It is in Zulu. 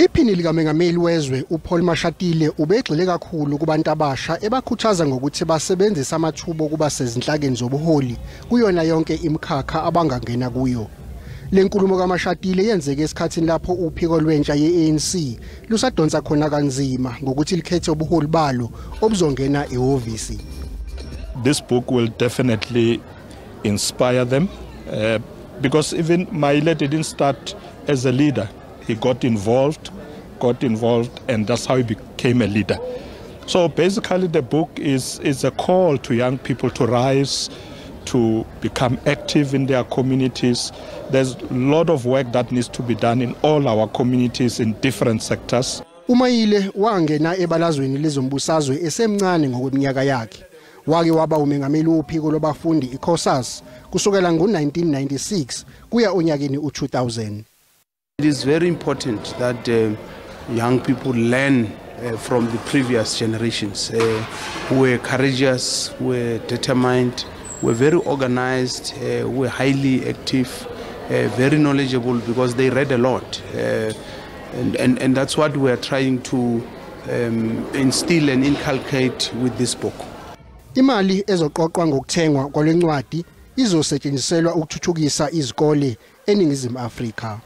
Iphini likamengameli wezwe uPaul Mashatile ubegxile kakhulu kubantu abasha, ebakhuthaza ngokuthi basebenzise amathuba okuba sezinhlakeni zobuholi kuyona yonke imikhakha abangangena kuyo. Le nkulumo kaMashatile yenzeke esikhathini lapho uphiko lwentsha ye-ANC lusadonsa khona kanzima ngokuthi likhethe ubuholi balo obuzongena ehhovisi. This book will definitely inspire them because even Maile didn't start as a leader. He got involved, and that's how he became a leader. So basically, the book is a call to young people to rise, to become active in their communities. There's a lot of work that needs to be done in all our communities in different sectors. UMaile wangena ebalazweni lezombusazwe esemncane ngokweminyaka yakhe. Wake waba umengameli wophiko lwabafundi iCOSAS kusukela ngo-1996 kuya onyakeni u-2000. It is very important that young people learn from the previous generations who were courageous, who were determined, were very organized, were highly active, very knowledgeable because they read a lot. And that's what we are trying to instill and inculcate with this book. Imali ezoqoqwa ngokuthengwa kwalencwadi izosetshenziselwa ukuthuthukisa izikole eNingizimu Afrika.